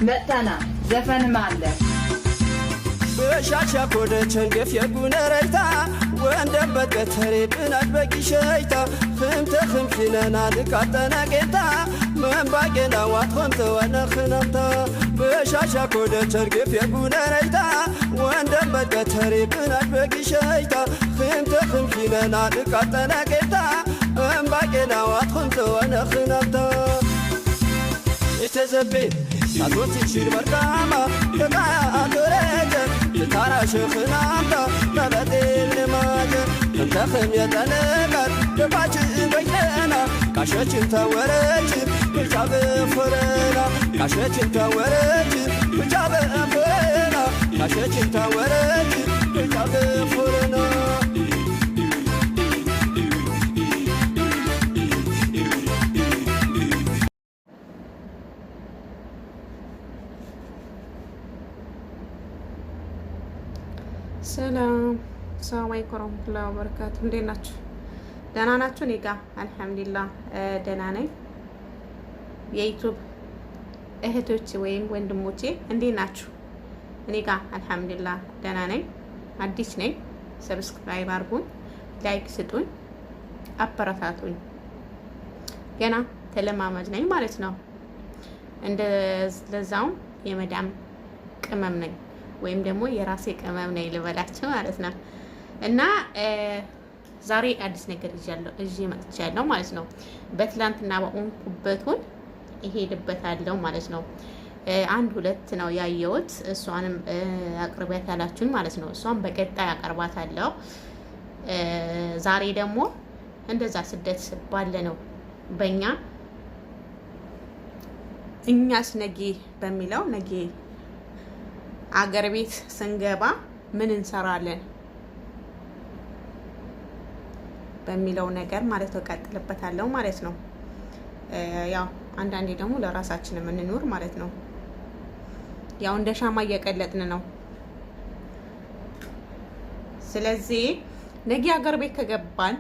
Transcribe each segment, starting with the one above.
መጥተና ዘፈንም አለ። በሻሻ ኮደቸን ገፍ የጉነረይታ ወንደም በቀተሬ ብናት በጊሸይታ ክምተ ክምኪነና ልቃጠነ ቄታ መንባጌና ዋት ኸምተ ወነኽነምታ በሻሻ ኮደቸን ገፍ የጉነረይታ ወንደም በቀተሬ ብናት በጊሸይታ ክምተ ክምኪነና ልቃጠነ ቄታ መንባጌና ዋት ኸምተ ወነኽነምታ የተዘቤ ሳቶትሽር መርካማ ተቃያቶረጀ ልታራሽኽናምታ ተበጤልማጀ እንተኽም የጠነቀር ደባችን በይነና ካሸችን ተወረች ብቻ በፎረና ካሸችን ተወረች ብቻ በፎረና ካሸችን ተወረች ብቻ በፎረና። ሰላም፣ ሰላም አለይኩም ወረህመቱላሂ ወበረካቱ። እንዴት ናችሁ? ደህና ናችሁ? እኔ ጋ አልሐምዱሊላህ ደህና ነኝ። የ YouTube እህቶቼ ወይም ወንድሞቼ እንዴት ናችሁ? እኔ ጋ አልሐምዱሊላህ ደህና ነኝ። አዲስ ነኝ። Subscribe አድርጉኝ፣ like ስጡኝ፣ አበረታቱኝ። ገና ተለማማጅ ነኝ ማለት ነው። እንደ ለዛውም የመዳም ቅመም ነኝ ወይም ደግሞ የራሴ ቅመም ነኝ ልበላችሁ ማለት ነው። እና ዛሬ አዲስ ነገር ይዤ መጥቻለሁ ማለት ነው። በትላንትና በሆንኩበቱን እሄድበታለሁ ማለት ነው። አንድ ሁለት ነው ያየሁት። እሷንም አቅርቢያት ያላችሁኝ ማለት ነው። እሷን በቀጣይ አቀርባታለሁ። ዛሬ ደግሞ እንደዛ ስደት ባለ ነው በእኛ እኛስ ነጌ በሚለው ነጌ አገር ቤት ስንገባ ምን እንሰራለን በሚለው ነገር ማለት ነው። እቀጥልበታለሁ ማለት ነው። ያው አንዳንዴ ደግሞ ለራሳችን የምንኖር ማለት ነው። ያው እንደ ሻማ እየቀለጥን ነው። ስለዚህ ነገ አገር ቤት ከገባን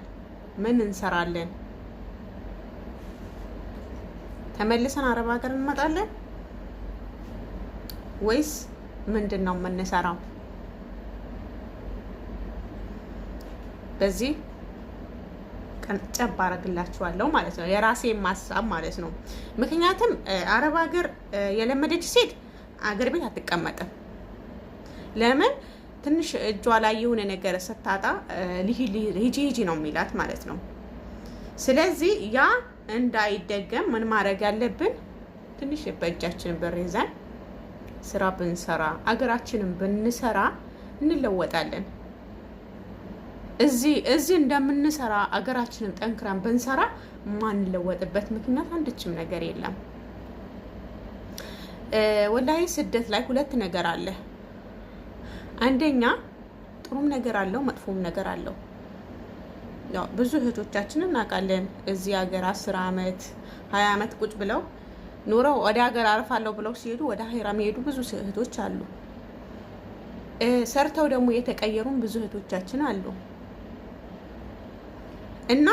ምን እንሰራለን? ተመልሰን አረብ ሀገር እንመጣለን ወይስ ምንድን ነው የምንሰራው? በዚህ ቀንጨብ አደርግላችኋለሁ ማለት ነው። የራሴ ማሳብ ማለት ነው። ምክንያቱም አረብ ሀገር የለመደች ሴት አገር ቤት አትቀመጥም። ለምን? ትንሽ እጇ ላይ የሆነ ነገር ስታጣ ሂጂ ሂጂ ነው የሚላት ማለት ነው። ስለዚህ ያ እንዳይደገም ምን ማድረግ ያለብን? ትንሽ በእጃችን ብር ይዘን ስራ ብንሰራ፣ አገራችንን ብንሰራ እንለወጣለን። እዚህ እዚህ እንደምንሰራ አገራችንን ጠንክረን ብንሰራ ማንለወጥበት ምክንያት አንድችም ነገር የለም። ወላሂ ስደት ላይ ሁለት ነገር አለ። አንደኛ ጥሩም ነገር አለው፣ መጥፎም ነገር አለው። ያው ብዙ እህቶቻችን እናውቃለን። እዚህ ሀገር 10 አመት 20 አመት ቁጭ ብለው ኑረው ወደ ሀገር አርፋለሁ ብለው ሲሄዱ ወደ አሄራ የሚሄዱ ብዙ እህቶች አሉ። ሰርተው ደግሞ የተቀየሩም ብዙ እህቶቻችን አሉ። እና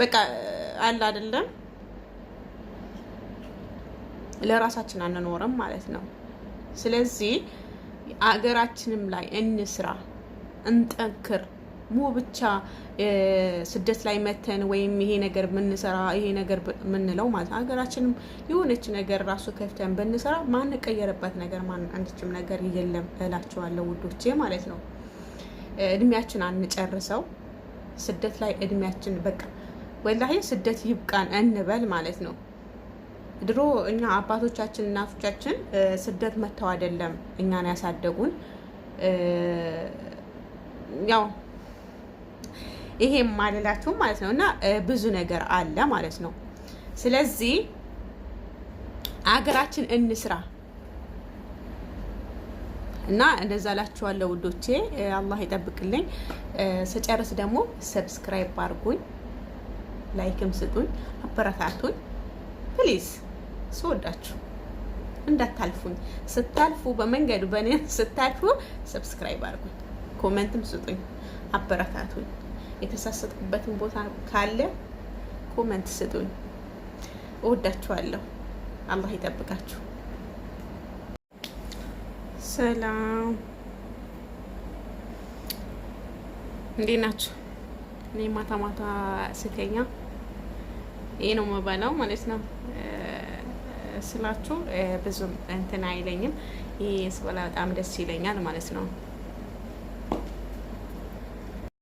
በቃ አለ አይደለም ለራሳችን አንኖርም ማለት ነው። ስለዚህ አገራችንም ላይ እንስራ፣ እንጠንክር። ሙ ብቻ ስደት ላይ መተን ወይም ይሄ ነገር ብንሰራ ይሄ ነገር የምንለው ማለት ነው። ሀገራችንም የሆነች ነገር ራሱ ከፍተን ብንሰራ ማንቀየርበት ነገር ማን አንድችም ነገር የለም እላችኋለሁ ውዶቼ ማለት ነው። እድሜያችን አንጨርሰው ስደት ላይ እድሜያችን በቃ ወላሂ ስደት ይብቃን እንበል ማለት ነው። ድሮ እኛ አባቶቻችን እናቶቻችን ስደት መጥተው አይደለም እኛን ያሳደጉን። ያው ይሄ ማለላችሁ ማለት ነው። እና ብዙ ነገር አለ ማለት ነው። ስለዚህ አገራችን እንስራ እና እንደዛ ላችኋለሁ ውዶቼ። አላህ ይጠብቅልኝ። ስጨርስ ደግሞ subscribe አድርጉኝ፣ like ም ስጡኝ፣ አበረታቱኝ please። ስወዳችሁ እንዳታልፉኝ። ስታልፉ በመንገዱ በእኔ ስታልፉ subscribe አድርጉኝ፣ comment ም ስጡኝ፣ አበረታቱኝ። የተሳሳትኩበትን ቦታ ካለ comment ስጡኝ። እወዳችኋለሁ። አላህ ይጠብቃችሁ። ሰላም፣ እንዴት ናችሁ? እኔ ማታ ማታ ስተኛ ይሄ ነው የምበላው ማለት ነው ስላችሁ ብዙም እንትን አይለኝም። ይሄ ስበላ በጣም ደስ ይለኛል ማለት ነው።